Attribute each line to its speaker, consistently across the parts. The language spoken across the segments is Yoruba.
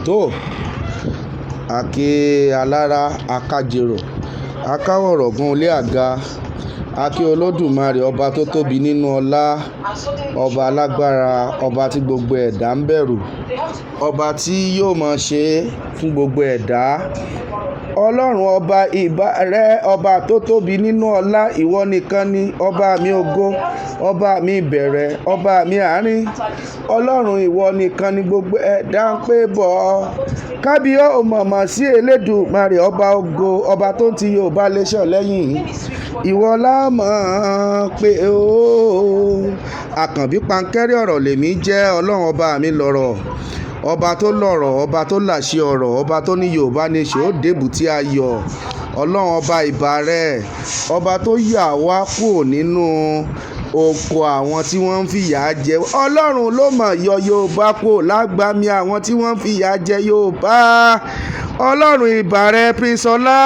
Speaker 1: Tó, àkè alára, akájèrò, akáwọ̀rọ̀gùn ilé àga, akí Olódùmarè ọba tó tóbi nínú ọlá, ọba alágbára, ọba tí gbogbo ẹ̀dá ń bẹ̀rù, ọba tí yóò máa ṣe fún gbogbo ẹ̀dá. Ọlọ́run ọba ìbà rẹ, ọba tó tóbi nínú ọlá, ìwọ nìkan ni ọba mi ògo, ọba mi ìbẹ̀rẹ̀, ọba mi àárín. Ọlọ́run ìwọ nìkan ni gbogbo ẹ̀dá ń pè bọ̀. Kábíyọ̀ ò mọ̀mọ́ sí Elédùmarè ọba ògo, ọba tó ń ti Yorùbá nation lẹ́yìn. Ìwọ la mọ̀ pé ó. Àkànbí pankẹ́rẹ́ ọ̀rọ̀ lèmi jẹ́, Ọlọ́run ọba mi lọ̀rọ̀. Ọba tó lọ̀rọ̀, ọba tó làṣẹ ọ̀rọ̀, ọba tó ní Yorùbá nation ó débùté ayọ̀. Ọlọ́run ọba ìbà rẹ, ọba tó yà wá kúrò nínú oko àwọn tí wọ́n ń fìyà jẹ. Ọlọ́run ló mọ̀ yọ Yorùbá kúrò lágbàmí àwọn tí wọ́n ń fìyà jẹ Yorùbá. Ọlọ́run ìbà rẹ, Prince Ọlá.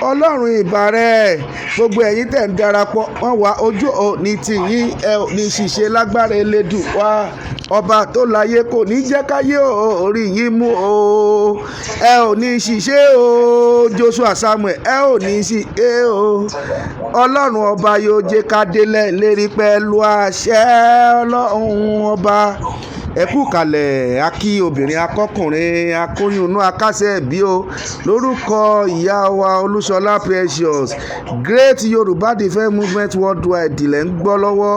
Speaker 1: Ọlọ́run ìbà rẹ, gbogbo ẹ̀yin tẹ̀ ń darapọ̀ wọ́n wá ojú òní tìyín, ẹ ò ní ṣìṣe lágbára Elédùà wá. Ọba tó láyé kò ní jẹ́ káyé orí yín mú o. Ẹ ò ní ṣìṣe o. Joshua Samuel, ẹ ò ní ṣìṣe o. Ọlọ́run ọba yóò jẹ́ ká délẹ̀ lérí pẹ̀lú àṣẹ Ọlọ́run ọba. Ẹ kú kalẹ̀, a kí obìnrin, akọkùnrin, akóyún inú, akásẹ̀ bí o. Lórúkọ ìyá wa Olúṣọlá Precious, Great Yorùbá Defence Movement Worldwide lẹ̀ ń gbọ́ lọ́wọ́,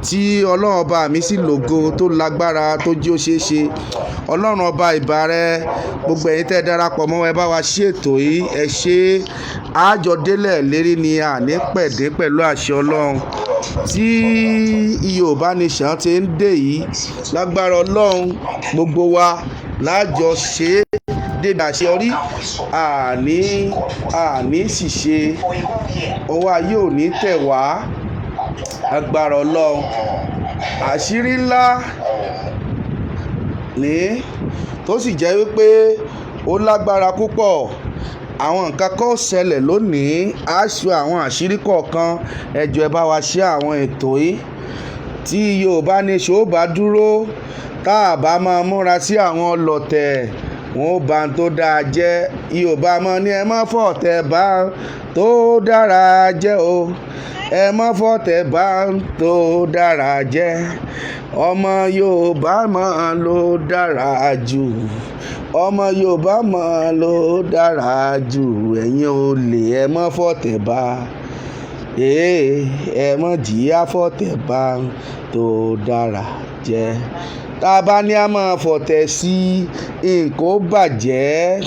Speaker 1: tí Ọlọ́run ọba mi sì lògo tó lágbára tó jí ó ṣeé ṣe. Ọlọ́run ọba ìbà rẹ, gbogbo ẹ̀yin tẹ́ darapọ̀ mọ́ ẹ bá wa ṣe ètò yìí, ẹ ṣe àjọ délẹ̀ lérí ni àní pẹ̀dé pẹ̀lú àṣẹ Ọlọ́run. Tí Yorùbá nation ti ń dé yìí lágbára Ọlọ́run, gbogbo wa lájọ ṣe é débi àṣeyọrí, àní ṣìṣe, ọwọ́ ayé ò ní tẹ̀ wá agbára Ọlọ́run. Àṣírí ńlá ní tó sì jẹ́ wípé ó lágbára púpọ̀. Àwọn nǹkan kan ó ṣẹlẹ̀ lónìí, á ṣe àwọn àṣírí kọ̀ọ̀kan. Ẹ jọ̀ọ́ ẹ bá wa ṣe àwọn ètò yìí. Tí Yorùbá nation ó bá dúró, tá a bá máa múra sí àwọn ọlọ̀tẹ̀, wọn ó ba tó dáa jẹ́. Yorùbá mọ̀ ní ẹ má fọ̀tẹ̀ bá tó dára jẹ́ o. Ẹ má fọ̀tẹ̀ bá tó dára jẹ́. Ọmọ Yorùbá mọ̀ ló dára jù. Ọmọ Yorùbá mọ̀ ló dára jù. Ẹ̀yin olè, ẹ má fọ̀tẹ̀ bá. Ẹ má jìyà fọ̀tẹ̀ bá tó dára jẹ́. Tá a bá ní a máa fọ̀tẹ̀ sí nǹkan ó bàjẹ́.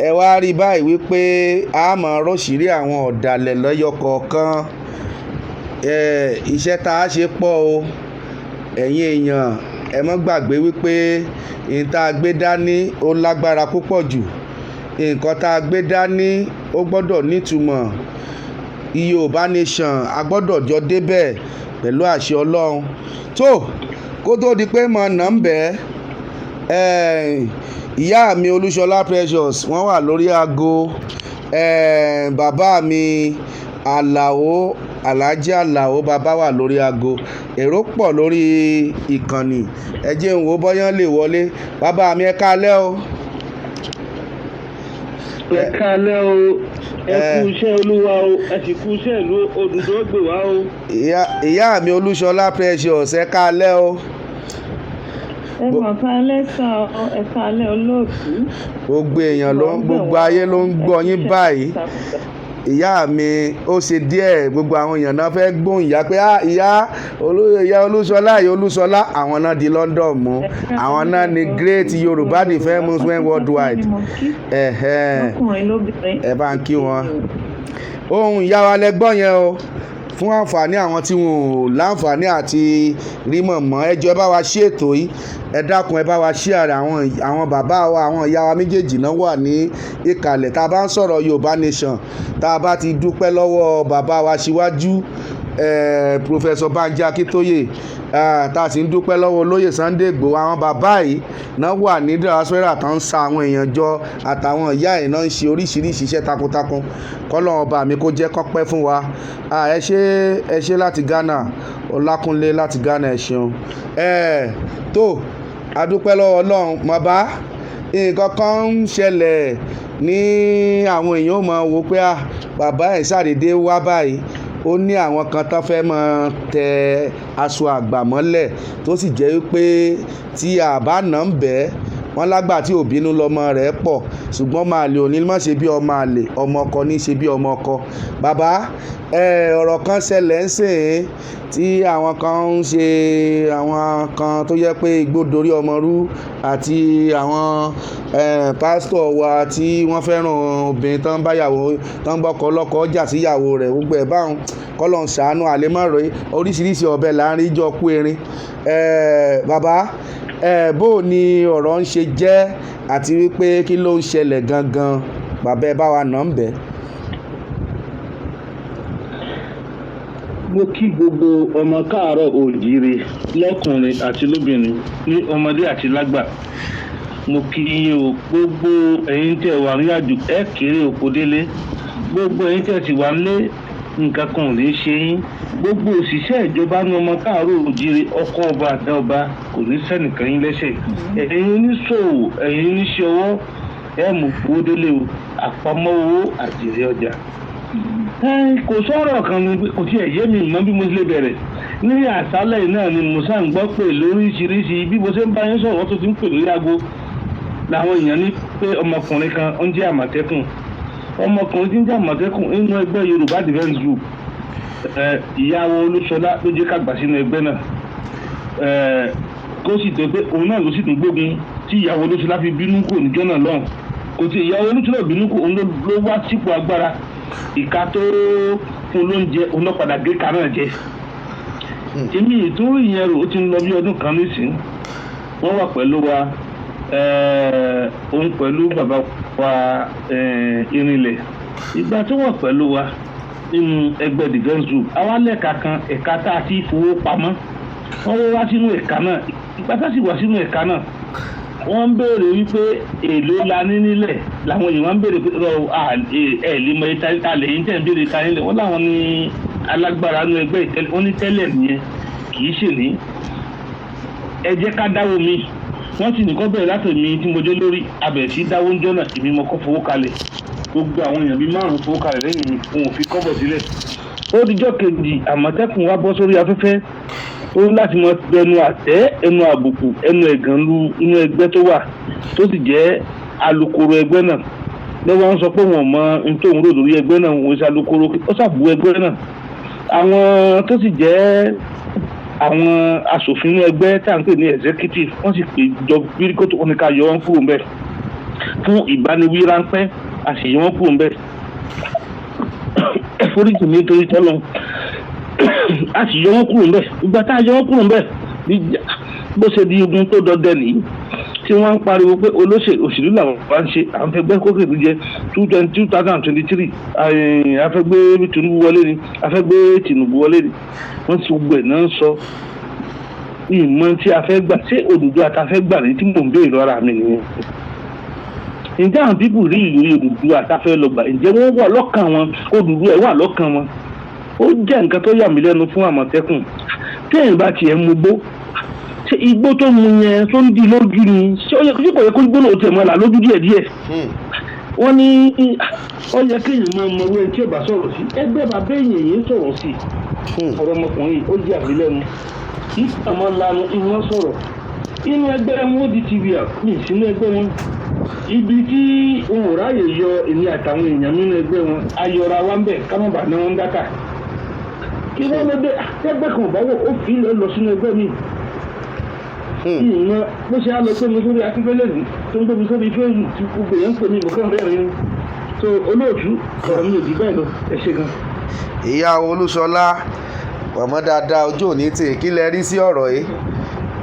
Speaker 1: Ẹ wá rí báyìí wípé a máa rọ́ṣìírí àwọn ọ̀dàlẹ̀ lọ́yọ̀ kọ̀ọ̀kan. Iṣẹ́ tá a ṣe pọ̀ o. Ẹ̀yin èèyàn, ẹ má gbàgbé wípé ohun tá a gbé dání ó lágbára púpọ̀ jù. Nǹkan tá a gbé dání ó gbọ́dọ̀ ní ìtumọ̀. Yorùbá nation a gbọ́dọ̀ jọ débẹ̀ pẹ̀lú àṣẹ Ọlọ́run. Tó, kó tó di pé mo nà ń bẹ̀, ìyá mi Olúṣọlá Precious wọ́n wà lórí ago. Bàbá mi Àlàó, Alhaji Àlàó bàbá wà lórí ago. Èrò pọ̀ lórí ìkànnì. Ẹ jẹ́ n wò bóyá lè wọlé. Bàbá mi, ẹ káalẹ́ o.
Speaker 2: Ẹ káalẹ́ o, ẹ kú iṣẹ́ Olúwa o, ẹ sì kú iṣẹ́ ìlú Odùduwà gbè wá o.
Speaker 1: Ìyá mi Olúṣọlá Precious, ẹ káalẹ́ o.
Speaker 3: Ẹ mọ̀ káalẹ́ sà o, ẹ káalẹ́ olóòtú.
Speaker 1: Gbogbo èèyàn ló ń, gbogbo ayé ló ń gbọ́ yín báyìí. Ìyá mi, ó ṣe díẹ̀, gbogbo àwọn èèyàn náà fẹ́ gbóhùn ìyá pé ìyá olú, ìyá Olúṣọlá, ìyá Olúṣọlá, àwọn náà di London mú. Àwọn náà ni Great Yorùbá Defence Movement Worldwide.
Speaker 3: Lọ́kùnrin lóbìnrin.
Speaker 1: Ẹ bá ń kí wọn. Ohun ìyá wa lẹ gbọ́ yẹn o. Fún àǹfààní àwọn tí wọn ò láǹfààní àti rí mọ̀mọ́, ẹ jọ̀ọ́ ẹ bá wa ṣe ètò yìí. Ẹ dákun, ẹ bá wa share. Àwọn bàbá wa, àwọn ìyá wa méjèèjì náà wà ní ìkàlẹ̀. Tá a bá ń sọ̀rọ̀ Yorùbá nation, tá a bá ti dúpẹ́ lọ́wọ́ bàbá wa síwájú, Professor Banji Akintoye, tá a sì ń dúpẹ́ lọ́wọ́ olóyè Sunday Igboho, àwọn bàbá yìí náà wà ní diaspora tó ń sa àwọn èèyàn jọ, àtàwọn ìyá yìí náà ń ṣe oríṣiríṣi iṣẹ́ takuntakun. Kọ́lọ́run ọba mi kó jẹ́ kó pẹ́ fún wa. Ẹ ṣé, ẹ ṣé láti Ghana, Ọlákúnlé láti Ghana, ẹ ṣeun. Tó, a dúpẹ́ lọ́wọ́ Ọlọ́run. Bàbá Nǹkan kan ń ṣẹlẹ̀ ní àwọn èèyàn ó máa wò pé ah, bàbá ẹ̀ ṣàdédé wá báyìí. Ó ní àwọn kan tán fẹ́ máa tẹ aṣọ àgbà mọ́lẹ̀, tó sì jẹ́ wípé tí a bá nà ń bẹ́ẹ̀, wọ́n lágbà tí ò bínú lọmọ rẹ̀ pọ̀, ṣùgbọ́n ọmọ àlè ò ní má ṣe bí ọmọ àlè, ọmọ ọkọ ní ṣe bí ọmọ ọkọ. Bàbá, ọ̀rọ̀ kan ṣẹlẹ̀ ń sìn tí àwọn kan ń ṣe, àwọn kan tó jẹ́ pé igbó dorí ọmọ rú, àti àwọn pásítọ̀ wa tí wọ́n fẹ́ràn obìnrin tán bá yàwó, tán bọ́kọ lọ́kọ jà sí ìyàwó rẹ̀, gbogbo ẹ̀ báun kọ́lọ́un ṣàánú àlèmọ́rò. Oríṣiríṣi ọ̀bẹ là ń rí jọ kú erin. Bàbá, bó ni ọ̀rọ̀ ń ṣe jẹ́ àti wípé kí ló ń ṣẹlẹ̀ gangan? Bàbá, ẹ bá wa nà ń bẹ̀.
Speaker 2: Mo kí gbogbo ọmọ káàárọ̀ oòjíire, lọ́kùnrin àti lóbìnrin, ní ọmọdé àti lágbà. Mo kí yín o. Gbogbo ẹ̀yin tẹ́ wà ní àjò, ẹ kéré oko délé. Gbogbo ẹ̀yin tẹ́ sì wà nílé, nǹkan kan ò ní ṣe yín. Gbogbo òṣìṣẹ́ ìjọba ní ọmọ káàárọ̀ oòjíire, ọkọ ọba àdá ọba kò ní sẹ́nìkan yín lẹ́sẹ̀. Ẹ̀yin oníṣòwò, ẹ̀yin oníṣẹ́ ọwọ́, ẹ mú owó délé o, àpamọ́ owó àjèrè ọjà. Kò sọ̀rọ̀ kan ni kò tiẹ̀ yé mi mọ́ bí mo ṣe lè bẹ̀rẹ̀. Ní àṣálẹ̀ yìí náà ni mo ṣáà ń gbọ́ pé lóríṣiríṣi bí mo ṣe ń bá yín sọ̀rọ̀ tó ti ń pè lórí aago làwọn èèyàn ní pé ọmọkùnrin kan ń jẹ́ Àmọ̀tẹ́kùn. Ọmọkùnrin tí ń jẹ́ Àmọ̀tẹ́kùn nínú ẹgbẹ́ Yorùbá Defence Group, ìyàwó Olúṣọlá ló jẹ́ ká gbà sínú ẹgbẹ́ náà. Kó sì tó pé òun náà ló sì tún gbógun tí ìyàwó Olúṣọlá fi bínú kò níjọ́ náà lọ́hùn. Kò tí ìyàwó Olúṣọlá bínú kò, òun ló wá sípò agbára. Ìka tó fún lóúnjẹ, òun ló padà gé ka náà jẹ. Èmi ìtúrú ìyẹn rò ó ti ń lọ bí ọdún kan nísìnyí. Wọ́n wà pẹ̀lú wa, òun pẹ̀lú bàbá wa Irinlẹ̀. Ìgbà tó wà pẹ̀lú wa nínú ẹgbẹ́ Defence Group, àwa lẹ́ka kan, ẹ̀ka tá a ti fowó pamọ́. Wọ́n wá sínú ẹ̀ka náà. Ìgbà tá a sì wá sínú ẹ̀ka náà, wọ́n ń béèrè wípé èló la ní nílẹ̀. Làwọn èèyàn ń béèrè pé ẹ lè mọ ìta lẹ́yìn tẹ̀ ń béèrè ìta nílẹ̀. Wọ́n láwọn ní alágbára nínú ẹgbẹ́ ìtẹ́lẹ̀, wọ́n ní tẹ́lẹ̀ nìyẹn, kì í ṣe ní. Ẹ jẹ́ ká dáwọ́ mi. Wọ́n sì nìkan bẹ̀rẹ̀ láti mi tí mo jẹ́ lórí abẹ̀ sí dáwọ́ ń jọ́nà, èmi mo kọ́ fowó kalẹ̀. Gbogbo àwọn èèyàn bíi márùn-ún fowó kalẹ̀ lẹ́yìn mi, òun ò fi kọ́bọ̀ sílẹ̀. Ó dijọ́ kejì, Àmọ̀tẹ́kùn wá bọ́ sórí afẹ́fẹ́. Ó ní láti mọ ẹnu àtẹ́, ẹnu àbùkù, ẹnu ẹ̀gàn lu inú ẹgbẹ́ tó wà, tó sì jẹ́ alukoro ẹgbẹ́ náà. Lọ́wọ́ ń sọ pé wọ́n mọ ohun tó ń rò lórí ẹgbẹ́ náà, wọ́n ṣe alukoro, ó ṣàbù ẹgbẹ́ náà. Àwọn tó sì jẹ́ àwọn aṣòfin inú ẹgbẹ́ tá à ń pè ní executive, wọ́n sì pè jọ bíríkótó, wọn ní ká yọ wọ́n kúrò ńbẹ̀ fún ìbániwí ráńpẹ́, a sì yọ wọ́n kúrò ńbẹ̀. Foríjì mi nítorí tọ́lọ́, a sì yọ wọ́n kúrò ńbẹ̀. Ìgbà tá a yọ wọ́n kúrò ńbẹ̀, bó ṣe di ogun tó dọdẹ nìyí tí wọ́n ń pariwo pé olóṣèlú òṣèlú làwọn bá ń ṣe, à ń fẹ́ gbẹ́ kókè tó jẹ 2023, a fẹ́ gbé Tinubu wọlé ni, a fẹ́ gbé Tinubu wọlé ni. Wọ́n ti gbogbo ẹ̀ náà ń sọ ìmọ̀ tí a fẹ́ gbà. Ṣé Odùduwà ta fẹ́ gbà ní tí mò ń béèrè lọ́ra mi nìyẹn? Ǹjẹ́ àwọn people rí ìrírí Odùduwà ta fẹ́ lọ gbà? Ǹjẹ́ wọ́n wà lọ́kàn wọn? Odùduwà wà lọ́kàn wọn? Ó jẹ́ nǹkan tó yà mí lẹ́nu fún Àmọ̀tẹ́kùn. Téèyàn bá tiẹ̀ mú gbó, ṣé igbó tó mu yẹn tó ń di lójú ni? Ṣé ó yẹ kó kò yẹ kó gbóná òtẹ̀ mọ́ là lójú díẹ̀díẹ̀? Wọ́n ní ó yẹ kéèyàn máa mọ owó ẹni tí ò bá sọ̀rọ̀ sí ẹgbẹ́ bàbá èèyàn yìí ń sọ̀rọ̀ sí. Ọ̀rọ̀ ọmọkùnrin ó yà mí lẹ́nu, kì í sàmọ́ lanu ìwọ́n sọ̀rọ̀ inú ẹgbẹ́ wọn. Ó di tv ní ìsínú ẹgbẹ́ wọn, ibi tí wọn ò ráàyè yọ èmi àtàwọn èèyàn nínú ẹgbẹ́ wọn, ayọ̀ra wa ń bẹ̀ ká má bàa ná wọn dákà. Kí wọ́n lọ dé ẹgbẹ́ kan ò bá wọ̀, ó fi lọ sínú ẹgbẹ́ mi. Ìmọ̀ bó ṣe á lọ pé mi sórí akínfẹ́lẹ́ ní tó ń gbé mi sórí Facebook tí gbogbo èèyàn ń pè mí, mo kàn rẹ́rìn-ín. So olóòtú, ọ̀rọ̀ mi ò jù bẹ́ẹ̀ lọ. Ẹ ṣe gan.
Speaker 1: Ìyá Olúṣọlá, mọ̀mọ́ dáadáa, ojú òní tì. Kí lẹ rí sí ọ̀rọ̀ yìí?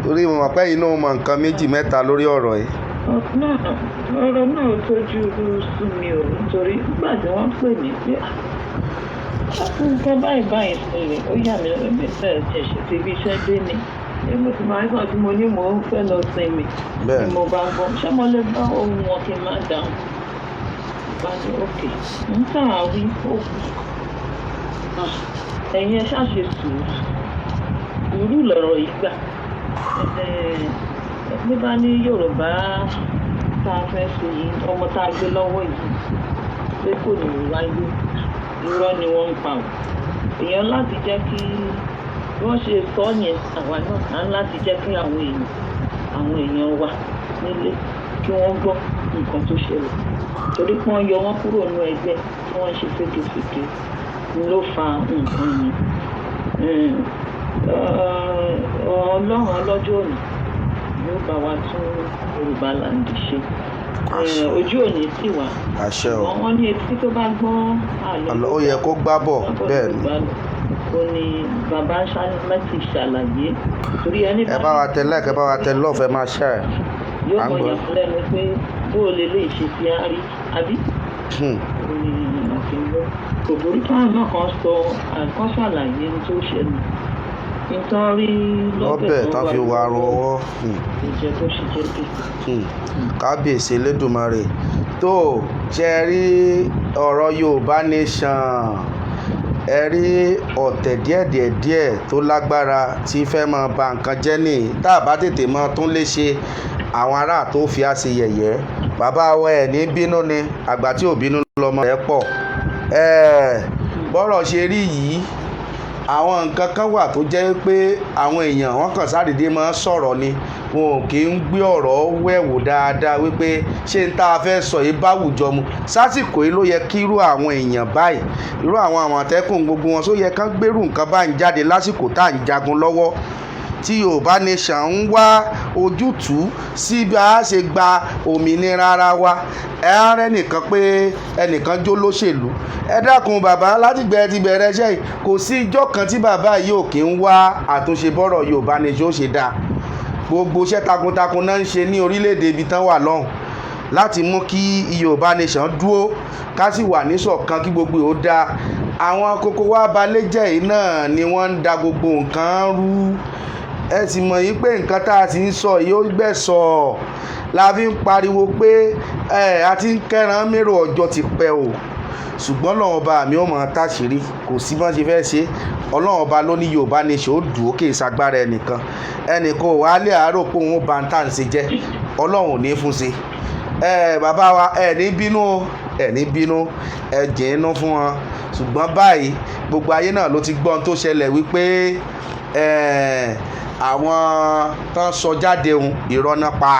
Speaker 1: Torí mo mọ̀ pé inú mọ̀ nǹkan méjì mẹ́ta lórí ọ̀rọ̀ yìí.
Speaker 3: Ọ̀rọ̀ náà tójú sú mi ò, nítorí nígbà tí wọ́n pè mí pé nǹkan báyìí báyìí ṣẹlẹ̀, ó yà mí lẹ́nu bí ẹ̀ ṣẹ̀ṣẹ̀ ti ibi iṣẹ́ dé ni. Bí mo ti máa ń sọ tí mo ní mò ń fẹ́ lọ sinmi ni mo bá gbọ́, ṣé mo lè gbọ́ ohun wọn kí n má dáhùn? Bá ní òkè ń tàn á wí ó kù, ẹ̀yin ẹ ṣáà ṣe sùúrù, sùúrù lọ̀rọ̀ yìí gbà. Bí bá ní Yorùbá tá a fẹ́ ṣe yìí, ọmọ tá a gbé lọ́wọ́ yìí, pé kò ní wáyé. Irọ́ ni wọ́n ń pa o. Èèyàn láti jẹ́ kí bí wọ́n ṣe sọ yẹn, àwa náà á ń láti jẹ́ kí àwọn èèyàn wa nílé kí wọ́n gbọ́ nǹkan tó ṣẹlẹ̀, torí pé wọ́n yọ wọ́n kúrò nínú ẹgbẹ́ tí wọ́n ń ṣe ségesège ló fa nǹkan yẹn. Ọlọ́run ọlọ́jọ́ òní yóò bá wa tún Yorùbá land ṣe. Ojú òní sì wà.
Speaker 1: Àṣẹ o.
Speaker 3: Wọ́n ní etí tó bá gbọ́ àlọ́
Speaker 1: Ó yẹ kó gbá bọ̀, bẹ́ẹ̀ ni.
Speaker 3: Ó ní bàbá láti ṣàlàyé torí ẹni
Speaker 1: Ẹ bá wa tẹ like, ẹ bá wa tẹ love, ẹ máa share.
Speaker 3: Yóò
Speaker 1: À ń
Speaker 3: mọ
Speaker 1: gbọ́.
Speaker 3: yàn lẹ́nu pé bó o lè lè ṣe sí àárí àbí ó ní àfihàn kò burú káwọn náà kan sọ, kan ṣàlàyé ní tó ṣẹlẹ̀ nítorí.
Speaker 1: Lọ́bẹ̀ tán fi wà ro ọwọ́.
Speaker 3: Ìjẹ́ bó ṣe jẹ́ bí.
Speaker 1: Kábíyèsí Elédùmarè tó ṣe rí ọ̀rọ̀ Yorùbá Nation, ẹ rí ọ̀tẹ̀ díẹ̀díẹ̀ díẹ̀ tó lágbára tí fẹ́ máa ba nǹkan jẹ́ nìyí. Tá a bá tètè máa tún lè ṣe, àwọn ará tó fi á ṣe yẹ̀yẹ́. Bàbá wa, ẹ̀ ní bínú ni, àgbà tí ò bínú lọmọ rẹ̀ pọ̀. Bọ́rọ̀ ṣe rí yìí, àwọn nǹkan kan wà tó jẹ́ pé àwọn èèyàn wọ́n kàn sádédé máa ń sọ̀rọ̀ ni, wọn ò kì í gbé ọ̀rọ̀ wẹ̀wò dáadáa wípé ṣé n tá a fẹ́ sọ yìí bá àwùjọ mu. Sásìkò yìí ló yẹ kí irú àwọn èèyàn báyìí, irú àwọn Àmọ̀tẹ́kùn, gbogbo wọn, só yẹ kán gbérù nǹkan báyìí jáde lásìkò tá à ń jagun lọ́wọ́, tí Yorùbá Nation ń wá ojútùú sí bí a ṣe gba òmìnira ara wa? Ẹ á rẹ́ nìkan pé ẹnìkan jó lóṣèlú. Ẹ dákun bàbá, látìgbẹ́ ti bẹ̀rẹ̀ iṣẹ́ yìí, kò sí ijọ́ kan tí bàbá yìí ò kí ń wá àtúnṣe bọ́rọ̀ Yorùbá Nation ó ṣe dáa. Gbogbo iṣẹ́ takuntakun náà ń ṣe ní orílẹ̀-èdè ibi tán wà lọ́hùn láti mú kí Yorùbá Nation dúró, ká sì wà níṣọ̀kan, kí gbogbo ẹ̀ ó dáa. Àwọn kókó wa balẹ̀ jẹ́ yìí náà ni wọ́n ń da gbogbo nǹkan rú. Ẹ sì mọ̀ yín pé nǹkan tá a sì ń sọ yìí, ó gbẹ̀sọ̀ la fi ń pariwo pé ẹ a ti ń kẹ́ran mérò, ọjọ́ ti pẹ́ o. Ṣùgbọ́n Ọlọ́run Ọba mi ò mọ̀ táṣìírí, kò sí bọ́n ṣe fẹ́ ṣe. Ọlọ́run Ọba ló ní Yorùbá Nation ó dùn ó, kì í ṣagbára ẹnìkan. Ẹnìkan ò wá lé àárò pé òun ó ba ń tà ń ṣe jẹ́, Ọlọ́run ò ní fún ṣe. Ẹ bàbá wa, ẹ ní bínú o, ẹ ní bínú, ẹ jẹ́ inú fún wọn. Ṣùgbọ́n báyìí, gbogbo ayé náà ló ti gbọ́ ohun tó ṣẹlẹ̀ wípé àwọn tán sọ jáde ohun irọ́ náà pa.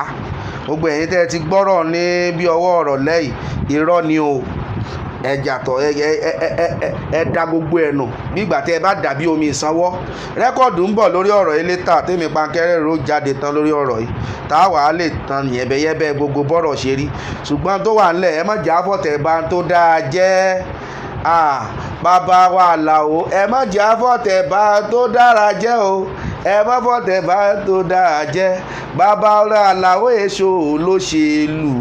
Speaker 1: Gbogbo ẹ̀yin tẹ́ ẹ ti gbọ́rọ̀ ní bí ọwọ́ ọ̀rọ̀ lẹ́yìn, irọ́ ni o. Ẹ jàtọ̀, ẹ ẹ ẹ ẹ ẹ da gbogbo ẹ̀ nù bí ìgbà tẹ́ ẹ bá dàbí omi ìsanwó. Record ń bọ̀ lórí ọ̀rọ̀ yìí later, tèmi pankẹ́rẹ́ ro jáde tán lórí ọ̀rọ̀ yìí, tá a wàá lè tan yẹ̀bẹ̀yẹ̀bẹ̀ gbogbo bọ́rọ̀ ṣe rí. Ṣùgbọ́n tó wà ńlẹ̀, ẹ má jà fọ̀tẹ̀ bá tó dáa jẹ́. Bàbá wa Àlàó, ẹ má jà fọ̀tẹ̀ bá tó dára jẹ́ o, ẹ má fọ̀tẹ̀ bá tó dára jẹ́. Bàbá wa Àlàó, èso olóṣèlú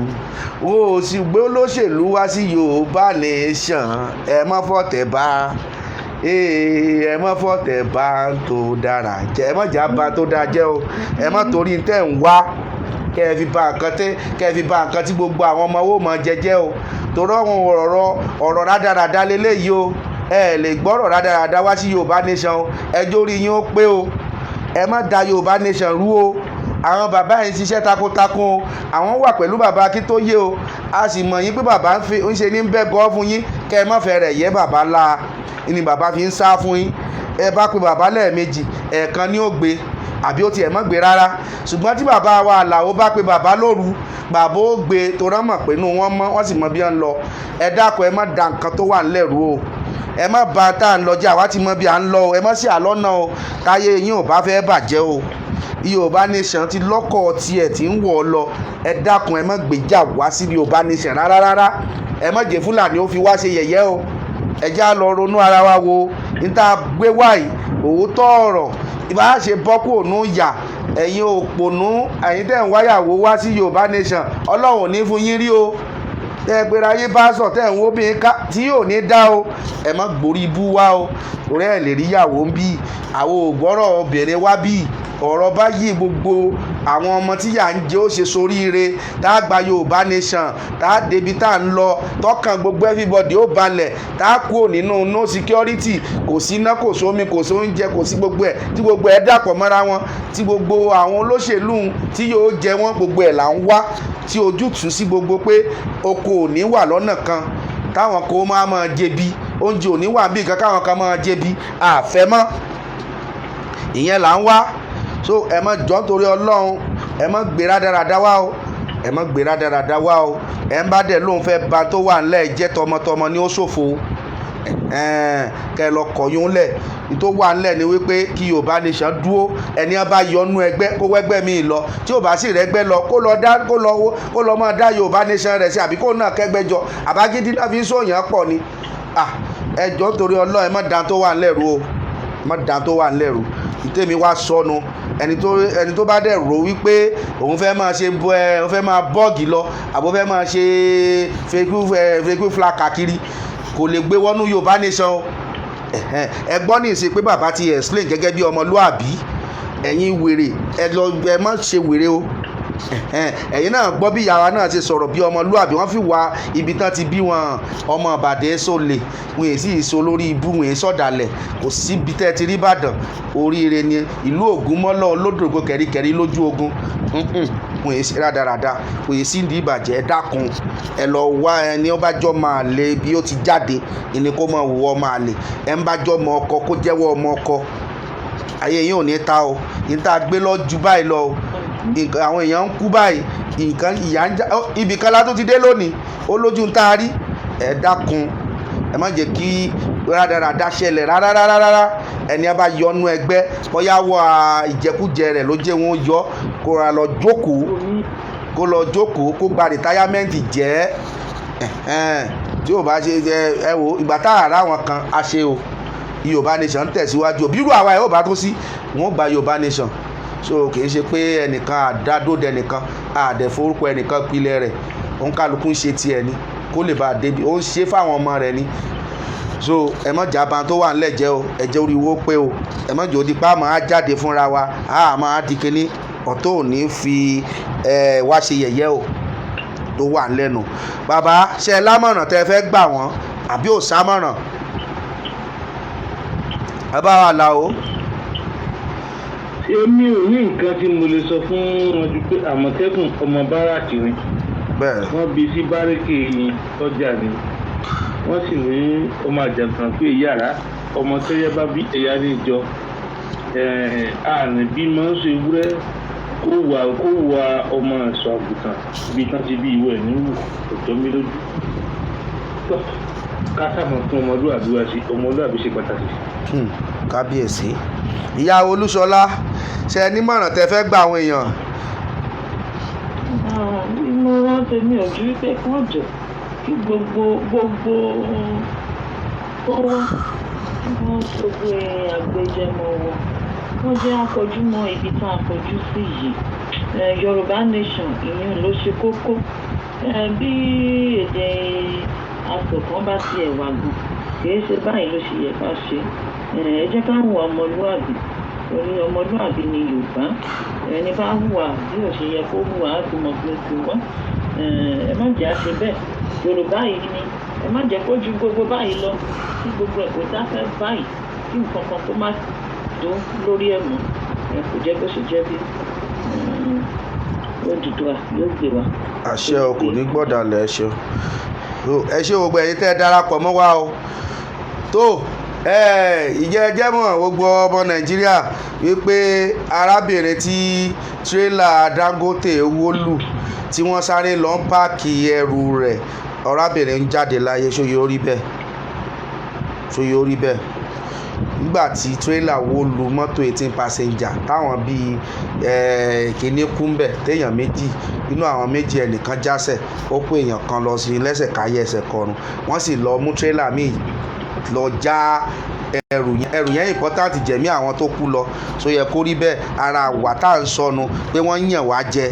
Speaker 1: wọn ò sì gbé olóṣèlú wá sí Yorùbá Nation. Ẹ má fọ̀tẹ̀ bá, ẹ má fọ̀tẹ̀ bá tó dára jẹ́, ẹ má jà bá tó dáa jẹ́ o. Ẹ má torí tẹ́ ń wá kẹ́ ẹ fi ba nǹkan tí gbogbo àwọn ọmọ owó mọ̀ jẹjẹ́ o, torí àwọn ọ̀rọ̀ rádaràda lélẹ́yìí o. Ẹ lè gbọ́rọ̀ rádaràda wá sí Yorùbá Nation o. Ẹjọ́ orí yín ó pé o. Ẹ má da Yorùbá Nation rú o. Àwọn bàbá yìí ń ṣiṣẹ́ takuntakun o. Àwọn wà pẹ̀lú bàbá Akíntóyè o. A sì mọ̀ yín pé bàbá ń ṣe ní bẹ́ẹ̀ bọ́ fún yín, kẹ́ ẹ má fẹ́ rẹ̀ yẹ́ bàbá la ni bàbá fi ń sá fún yín. Ẹ bá pe bàbá lẹ́ẹ̀mejì, ẹ̀ẹ̀kan ní ó gbé, àbí ó tiẹ̀ mọ́ gbé rárá. Ṣùgbọ́n tí bàbá wa Àlàó bá pe bàbá lóru, bàbá ó gbé, torí wọ́n mọ̀ pé inú wọn mọ́, wọ́n sì mọ bí wọ́n ń lọ. Ẹ dákun, ẹ má da nǹkan tó wà ńlẹ̀ rú o. Ẹ má ba tá à ń lọ jẹ́. Àwa ti mọ bí à ń lọ o. Ẹ má sí àlọ́ náà o, táyé yín ò bá fẹ́ bàjẹ́ o. Yorùbá Nation ti lọ́kọ̀ tiẹ̀ tí ń wọ̀ ọ́ lọ. Ẹ dákun, ẹ má gbéjà wá sí Yorùbá Nation rárá rárá. Ẹ má jẹ́ Fúlàní ó fi wá ṣe yẹ̀yẹ́ o. Ẹ já lọ ronú ara wa wo níta gbé wáyìí, òótọ́ ọ̀rọ̀ ìbá ṣe bọ́ kúrò nù yà. Ẹ̀yin òpònú, ẹ̀yin tẹ̀ ń wáyàwó wá sí Yorùbá Nation, Ọlọ́run ò ní fún yín rí o. Tẹ́ ẹ pera yín bá sọ, tẹ́ ẹ̀ ń wó bí ká tí yóò ní dá o. Ẹ má gborí ibú wá o, torí ẹ̀ lè rí yàwó ń bí. Àwọn ògbọ́rọ̀ obìnrin wá bí ọ̀rọ̀ báyìí. Gbogbo àwọn ọmọ tí yà ń jẹ́ ó ṣe soríire, tá a gba Yorùbá Nation, tá a débi tá a ń lọ, tọkàn gbogbo everybody ó balẹ̀, tá a kúrò nínú no security, kò sí iná, kò sómi, kò sóúnjẹ, kò sí gbogbo ẹ̀, tí gbogbo ẹ̀ dàpọ̀ mọ́ra wọn, tí gbogbo àwọn olóṣèlú tí yóò jẹ wọ́n, gbogbo ẹ̀ là ń wá. Tí ojútùú sí gbogbo pé oko ò ní wà lọ́nà kan táwọn kò máa máa jẹbi, oúnjẹ ò ní wà bí nǹkan káwọn kan máa jẹbi àfẹ́ mọ́, ìyẹn là ń wá. So ẹ má jọ́, torí Ọlọ́run, ẹ má gbé rádaràda wá o, ẹ má gbé rádaràda wá o. Ẹ ń bá dẹ̀ lóun fẹ́ ba tó wà ńlẹ̀ jẹ́, tọmọtọmọ ni ó ṣòfò. Kẹ lọ kọ̀yún lẹ̀. Tó wà ńlẹ̀ ni wípé kí Yorùbá Nation dúró. Ẹni á bá yọnú ẹgbẹ́, kó wẹ́gbẹ́ mi lọ. Tí ò bá sì rẹ́gbẹ́ lọ, kó lọ dá, kó lọ máa dá Yorùbá Nation rẹ̀ sí, àbí kó náà kẹ́gbẹ́ jọ. Àbágídí náà fi ń sòyàn pọ̀ ni. Ẹ jọ̀ọ́, nítorí Ọlọ́run, ẹ má dán tó wà ńlẹ̀ rú o, má dán tó wà ńlẹ̀ rú. Ìtẹ́mi wá sọnù. Ẹni tó bá dẹ̀ rò wípé òun fẹ́ máa ṣe bọ́ ẹ, òun fẹ́ máa bọ́ọ̀gì lọ, àbó fẹ́ máa ṣe fake flag káàkiri, kò lè gbé wọnú Yorùbá Nation o. Ẹ gbọ́ ní ìsìn pé bàbá ti explain gẹ́gẹ́ bí ọmọlúàbí. Ẹ̀yin wèrè, ẹ lọ, ẹ má ṣe wèrè o. Ẹ̀yin náà gbọ́ bí ìyàwó náà ti sọ̀rọ̀ bí ọmọlúàbí. Wọ́n fi wá ibi tán ti bí wọn. Ọmọ Ìbàdàn sólè wọn, èsì ìso lórí ibú wọn, èso ọ̀dàlẹ̀. Kò síbi tẹ́ ti rí Ìbàdàn, oríire ni ìlú Ògúnmọ́lá olódògbò kẹ̀ríkẹ̀rí lójú ogun. Wọn èsì rádaràda, wọn èsì ní ìbàjẹ́. Ẹ dákun, ẹ lọ wá ẹni ó bá jọ máa lè bí ó ti jáde ìní, kó máa wù ọ máa lè. Ẹ ń bá jọ mọ ọkọ, kó jẹ́wọ́ ọmọ ọkọ. Ayé yín ò ní ta o. Ní tá a gbé lọ ju báyìí lọ o. Nǹkan àwọn èèyàn ń kú báyìí, nǹkan ìyà ń já ibì kan látó ti dé lónìí, ó lójú ń tá a rí. Ẹ dákun, ẹ má jẹ́ kí rádaràda ṣẹlẹ̀ rárá rárá rárá. Ẹni a bá yọnu ẹgbẹ́, bóyá wọ ìjẹkújẹ rẹ̀ ló jẹ́ wọn yọ, kó ra lọ jókòó, kó lọ jókòó, kó gba retirement jẹ́. Tí ò bá ṣe, ẹ wo ìgbà tá a rà wọn kan a ṣe o. Yorùbá Nation ń tẹ̀síwájú. Bírú àwa ẹ̀ ò bá tó sí, wọ́n gba Yorùbá Nation. So kì í ṣe pé ẹnìkan àdádóde, ẹnìkan àdẹ̀forúkọ, ẹnìkan pilẹ̀ rẹ̀. Òun kálukú ń ṣe tiẹ̀ ni, kó lè bá a débi ó ń ṣe fáwọn ọmọ rẹ̀ ni. So ẹ má jàbá tó wà ńlẹ̀ jẹ́ o. Ẹ jẹ́ oríwó pé o. Ẹ má jẹ́ òdi pa máa jáde fúnra wa, a máa di kinní ọ̀tọ̀ ò ní fi ẹ wá ṣe yẹ̀yẹ́ o. Tó wà ńlẹ́nu, bàbá, ṣe ẹ lámọ̀ràn tẹ́ fẹ́ gbà wọ́n, àbí ò sámọ̀ràn, bàbá wa là o?
Speaker 2: Èmi ò ní nǹkan tí mo lè sọ fún wọn ju pé Àmọ̀tẹ́kùn ọmọ báràkì ni. Wọ́n bí sí bárẹ́kì ọjà ni. Wọ́n sì ní ọmọ àjàǹkàn pé yàrá ọmọ tẹ́yẹ bá bí ẹ̀yà ní ìjọ àrùn bí máa ń ṣe ewúrẹ́, kó wà ọmọ ẹ̀ṣọ́ àgùntàn ibi tán ti bí ìwọ ẹ̀ níwò kò jọ mí lójú tó. Ká sábà fún ọmọlúwàbí wa sí, ọmọlúwàbí ṣe pàtàkì.
Speaker 1: Kábíyèsí. Ìyá Olúṣọlá, ṣe ẹ nímọ̀ràn tẹ́ fẹ́ gba àwọn èèyàn?
Speaker 3: Ìmọ̀ràn tèmi ò ju wípé kán jọ kí gbogbo kó wá kí wọ́n gbogbo àgbéjẹmọ wọn, wọ́n jẹ́ akọjúmọ́ ibi tá a kọjú sí yìí. Yorùbá Nation, ìyẹn ló ṣe kókó. Bí èdè asọ̀kan bá tiẹ̀ wà gan, kìí ṣe báyìí ló ṣe yẹ ká ṣe. Ẹ jẹ́ ká hùwà ọmọlúàbí, torí ọmọlúàbí ni Yorùbá. Ẹni bá hùwà bí ò ṣe yẹ kó hùwà, á ti mọ̀ pé ti wá. Ẹ má jẹ́ àṣẹ bẹ́ẹ̀. Yorùbá yìí ni ẹ má jẹ́ kó ju gbogbo báyìí lọ, kí gbogbo ẹ̀ kó dákẹ́ báyìí, kí nǹkan kan kó má tó lórí ẹ̀ mọ́. Ẹ kò jẹ́ bó ṣe jẹ́. Bí Odùduwà yóò gbé wa.
Speaker 1: Àṣẹ o, kò ní gbọ́dàlẹ̀. Ẹ ṣeun, ẹ ṣé gbogbo ẹ̀yin tẹ́ ẹ darapọ̀ mọ́ wa o. Tó ìjẹ́ jẹ́ mọ̀ gbogbo ọmọ Nàìjíríà wípé arábìnrin tí tírélà Dangote wó lù, tí wọ́n sáré lọ ń pack ẹrù rẹ̀, arábìnrin ń jáde láyé. Ṣóyè orí bẹ́ẹ̀? Ṣóyè orí bẹ́ẹ̀? Nígbà tí tírélà wó lu mọ́tò 18 passenger, táwọn bíi kìíní kú ń bẹ̀, téèyàn méjì inú àwọn méjì, ẹnìkan jásẹ̀, ó kó èèyàn kan lọ sí lẹ́sẹ̀ káyé ẹsẹ̀ kọrun. Wọ́n sì lọ mú tírélà míì lọ já ẹrù yẹn. Ẹrù yẹn important jẹ̀mí àwọn tó kú lọ. So yẹ kó rí bẹ́ẹ̀? Ara wà tá à ń sọnù pé wọ́n yàn wá jẹ,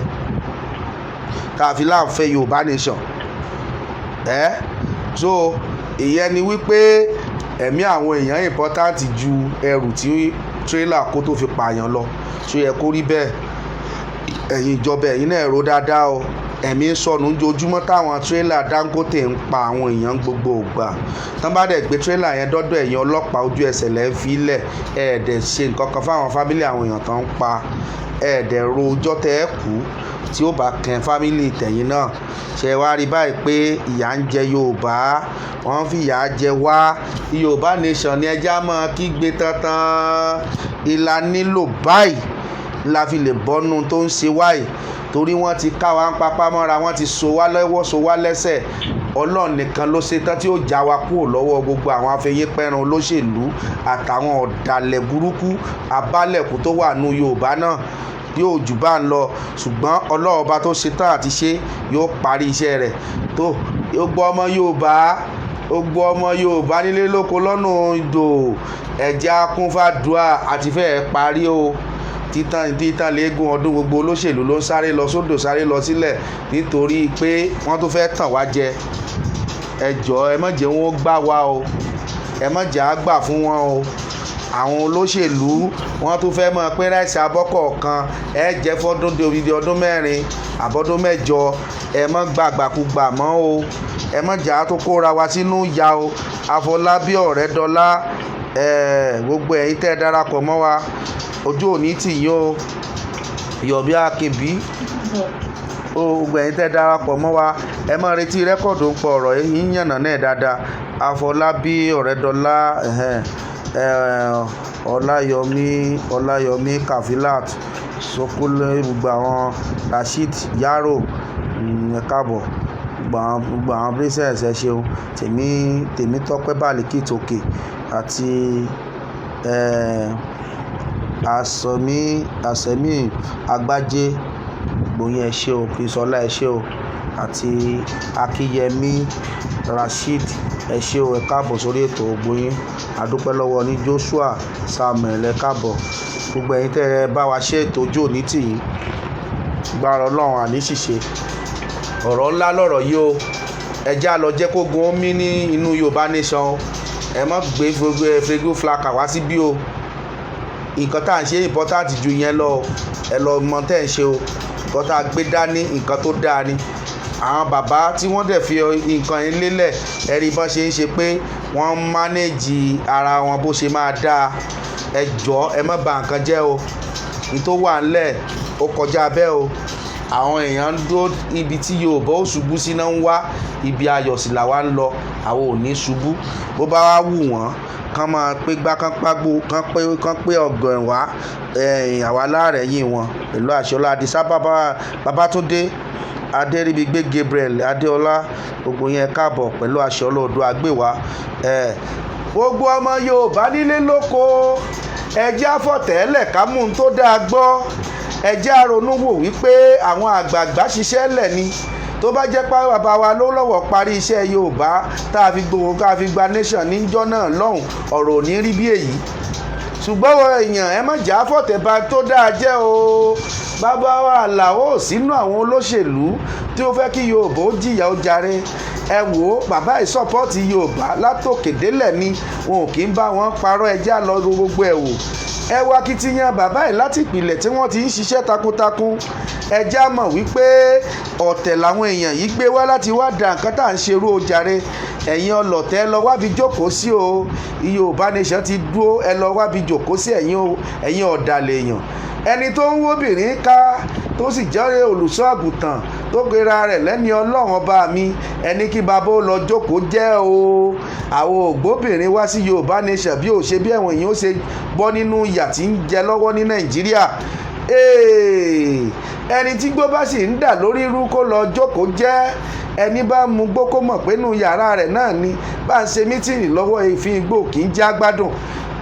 Speaker 1: tá a fi láǹfẹ́ Yorùbá Nation ẹ́. So ìyẹn ni wípé ẹ̀mí àwọn èèyàn important ju ẹrù tí tírélà kó tó fi pààyàn lọ. So yẹ kó rí bẹ́ẹ̀? Ẹ̀yin ìjọba, ẹ̀yin náà rò dáadáa o. Ẹ̀mí ń sọnù ojoojúmọ́ táwọn tírélà Dangote ń pa àwọn èèyàn gbogbo ìgbà. Tán bá dẹ̀ gbé tírélà yẹn dọ́dọ̀ ẹ̀yin ọlọ́pàá, ojú ẹsẹ̀ lẹ́ ń fi lẹ̀. Ẹ̀ dẹ̀ ṣe nǹkan kan fáwọn family àwọn èèyàn tán ń pa. Ẹ̀ dẹ̀ ro ọjọ́ tẹ́ ẹ kú. tí ó bá kan fámìlì tẹ̀yìn náà. Ṣe wá rí báyìí pé ìyà ń jẹ Yorùbá, wọ́n fi ìyà jẹ wá. Yorùbá nation ni ẹja máa kígbe tantan, ìlà nílò báyìí la fi lè bọ́nu tó ń ṣe wáyìí, torí wọ́n ti ká wa ń papá mọ́ra, wọ́n ti so wá lọ́wọ́, so wá lẹ́sẹ̀. Ọlọ́run nìkan ló ṣe tán tí ó já wa kúrò lọ́wọ́ gbogbo àwọn afẹyínpẹ̀ràn olóṣèlú àtàwọn ọ̀dàlẹ̀ burúkú abálẹ̀kú tó wà nù Yorùbá náà. Yóò jù bá ń lọ, ṣùgbọ́n Ọlọ́run ọba tó ṣe tán àti ṣe yóò parí iṣẹ́ rẹ̀. Tó gbogbo ọmọ Yorùbá, gbogbo ọmọ Yorùbá nílé lóko lọ́nà odò, ẹ̀jẹ̀ akúnfàdúà àti fẹ́ẹ́ parí o. Títàn títàn léegun ọdún, gbogbo olóṣèlú ló ń sáré lọ sódò, sáré lọ sílẹ̀, nítorí pé wọ́n tún fẹ́ tàn wá jẹ. Ẹ jọ̀ọ́, ẹ má jẹ́ wọn ó gbá wa o, ẹ má jẹ́ á gbà fún wọn o. Àwọn olóṣèlú, wọ́n tún fẹ́ máa pín rice abọ́ kọ̀ọ̀kan, ẹ jẹ́ fọ́dún dé odidi ọdún 4 àbọ́dún 8. Ẹ má gbàgbàkúgbà mọ́ o, ẹ má jà á tó kóra wa sínú ìyà o. Àfọlábí Ọ̀rẹ́dọ́lá, ẹ gbogbo ẹ̀yin tẹ́ ẹ darapọ̀ mọ́ wa, ojú òní tì yín o. Yọ̀bí Akínbí o, gbogbo ẹ̀yin tẹ́ ẹ darapọ̀ mọ́ wa, ẹ máa retí record ń pọ̀ ọ̀rọ̀ yín yànnà náà dáadáa. Àfọlábí Ọ̀rẹ́dọ́lá, Ọláyọmí, Ọláyọmí Kafilat Sokole, gbogbo àwọn Rasheed Yaro, ẹ káàbọ̀. Gbogbo àwọn princess, ẹ ṣeun. Tèmi Tèmítọ́pẹ́ Bàlíkì Tòkè àti Àsọ̀mí Àsẹ̀mí Àgbájé, gbogbo yín, ẹ ṣé o. Prince Ọlá, ẹ ṣé o, àti Akínyẹmí Rasheed, ẹ ṣé o, ẹ káàbọ̀ sórí ètò, gbogbo yín. A dúpẹ́ lọ́wọ́ ní Joshua Samuel, ẹ káàbọ̀. Gbogbo ẹ̀yin tẹ́ ẹ bá wa ṣe ètò, ojú òní tì yín. Gbára Ọlọ́run, àní ṣìṣe. Ọ̀rọ̀ ńlá lọ̀rọ̀ yìí o. Ẹ jẹ́ á lọ jẹ́ kó gun omi ní inú Yorùbá nation o. Ẹ má gbé fegu flaka wá síbí o. Nǹkan tá à ń ṣe important ju yẹn lọ o. Ẹ lọ mọ tẹ́ ẹ̀ ń ṣe o. Nǹkan tá a gbé dání, nǹkan tó dáa ni. Àwọn bàbá tí wọ́n dẹ̀ fi nǹkan yẹn lélẹ̀, ẹ rí bọ́n ṣe ń ṣe pé wọ́n ń manage ara wọn bó ṣe máa dáa. Ẹ jọ̀ọ́, ẹ má ba nǹkan jẹ́ o. Ní tó wà ńlẹ̀ ó kọjá bẹ́ẹ̀ o. Àwọn èèyàn ń dúró ibi tí Yorùbá ó ṣubú sí náà ń wá ibi ayọ̀ sí làwa ń lọ. Àwọn ò ní ṣubú. Bó bá wá wù wọ́n kán máa pé gbá, kán págbó, kán pé ọ̀gàn wá, àwa láàrẹ̀ yìn wọn pẹ̀lú àṣẹ Ọlá. Àdìsá bàbá Babátúndé Adéríbigbé, Gabriel Adéọlá, gbogbo yẹn, káàbọ̀. Pẹ̀lú àṣẹ Ọlọ́ọ̀dún àgbèwá. Gbogbo ọmọ Yorùbá nílé lóko, ẹ jẹ́ àfọ̀tẹ́lẹ̀ ká mú un tó dáa gbọ́. Ẹ jẹ́ àrònú wò wípé àwọn àgbààgbà ṣiṣẹ́ lẹ̀ ni. Tó bá jẹ́ pé bàbá wa ló lọ́wọ́ parí iṣẹ́ Yorùbá tá a fi gbogbo ká fi gba nation níjọ́ náà lọ́hùn, ọ̀rọ̀ ò ní rí bí èyí. Ṣùgbọ́n èèyàn, ẹ má jà fọ̀tẹ̀ bá tó dáa jẹ́ o. Bàbá wa Àlàó sínú àwọn olóṣèlú tí ó fẹ́ kí Yorùbá ó jìyà ó jàre. Ẹ wò ó, bàbá yìí support Yorùbá látòkè délẹ̀ ni, wọn ò kí ń bá wọn parọ́. Ẹjẹ́ àlọ́ gbogbo ẹ̀ wò. Ẹ wo akitiyan bàbá yìí láti ìpìlẹ̀ tí wọ́n ti ń ṣiṣẹ́ takuntakun. Ẹ jẹ́ á mọ̀ wípé ọ̀tẹ̀ làwọn èèyàn yìí gbé wá láti wá da nǹkan tá à ń ṣerú o jàre. Ẹ̀yin ọlọ̀tẹ̀, ẹ lọ wábi jókòó sí o. Yorùbá nation ti dúró, ẹ lọ wábi jókòó sí. Ẹ̀yin o, ẹ̀yin ọ̀dàlẹ̀ èèyàn, ẹni tó ń wóbìnrin ká, tó sì jẹ́ olùṣọ́ àgùntàn, tó gbéra rẹ̀ lẹ́ni Ọlọ́run ọba mi, ẹni kí bàbá ó lọ jókòó jẹ́ o. Àwọn ògbóbìnrin wá sí Yorùbá nation bí ó ṣe bí ẹ̀wọ̀n èèyàn ó ṣe bọ́ nínú ìyà tí ń jẹ lọ́wọ́ ní Nàìjíríà. Ẹni tí gbó bá sì ń dà lórí irú, kó lọ jókòó jẹ́. Ẹni bá mú gbó, kó mọ̀ pé nínú yàrá rẹ̀ náà ni bá ń ṣe meeting lọ́wọ́. Èéfín igbó kì í já gbádùn.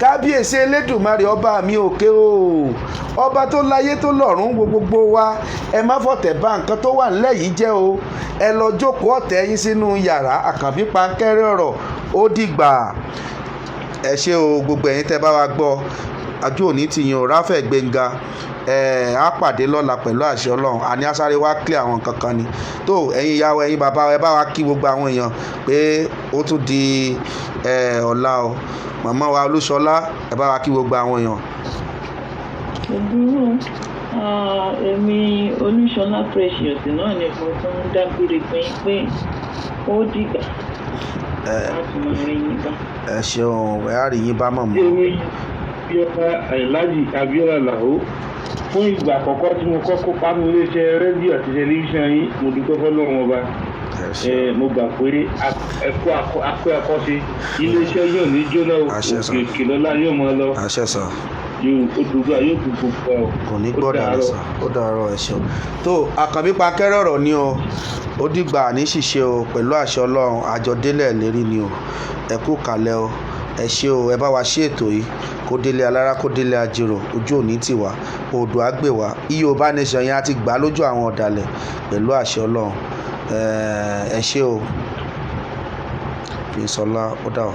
Speaker 1: Kábíyèsí Elédùmarè ọba mi òkè o, ọba tó láyé tó lọ́run, wo gbogbo wa. Ẹ má fọ̀tẹ̀ bá nǹkan tó wà nílẹ̀ yìí jẹ́ o. Ẹ lọ jókòó ọ̀tẹ̀ yín sínú yàrá. Àkànbí pankẹ́rẹ́ ọ̀rọ̀, ó dìgbà. Ẹ ṣé o, gbogbo ẹ̀yin tẹ́ bá wa gbọ́, àjò òní ti yan Ráfẹ̀ Gbẹ̀ngà. Ẹ á pàdé lọ́la pẹ̀lú àṣẹ Ọlọ́run. Àní asáré wá clear àwọn nǹkan kan ni tó. Ẹ̀yin ìyá wa, ẹ̀yin bàbá wa, ẹ bá wa kí gbogbo àwọn èèyàn pé ó tún di ọ̀la o. Màmá wa Olúṣọlá, ẹ bá wa kí gbogbo àwọn èèyàn.
Speaker 3: Òbúrú, èmi Olúṣọlá Precious náà ni mo tún ń dágbére pé ó dìgbà láti máa rí yín bá.
Speaker 1: Ẹ ṣeun, ẹ á rí yín bá mọ̀mọ́.
Speaker 2: Abiola Alhaji Abiola Làó. Fún ìgbà àkọ́kọ́ tí mo kọ́ kópa ní iléeṣẹ́ rédíò àti tẹlifíṣàn yín, mo dúpẹ́ fọlọ́run ọba.
Speaker 1: Ẹ ṣé.
Speaker 2: Mo gbà pé ẹkú akọ́ṣe iléeṣẹ́ yóò ní jóná o.
Speaker 1: Àṣẹ sà.
Speaker 2: Òkè òkè lọ́lá yóò máa lọ.
Speaker 1: Àṣẹ sà.
Speaker 2: Yóò Odùduwà yóò kú gbogbo ẹ o.
Speaker 1: Kò ní
Speaker 2: Ó
Speaker 1: gbọ́dọ̀
Speaker 2: dàárọ̀.
Speaker 1: Sà, ó dàárọ̀. Ẹ ṣeun. Tó àkànbí pa kẹ́rẹ́ ọ̀rọ̀ ni o. Ó dìgbà ní ṣìṣe o, pẹ̀lú àṣẹ Ọlọ́run, àjọdélẹ̀ lérí ni o. Ẹ kú kàlẹ̀ o, ẹ ṣé o. Ẹ bá wa ṣe ètò yìí kó délé alára, kó délé ajérò. Ojú òní tì wá, odò àgbè wá. Yorùbá nation yẹn á ti gbà lójú àwọn ọ̀dàlẹ̀ pẹ̀lú àṣẹ Ọlọ́run. Ẹ ṣé o. Pínsọ́lá, ó dà o.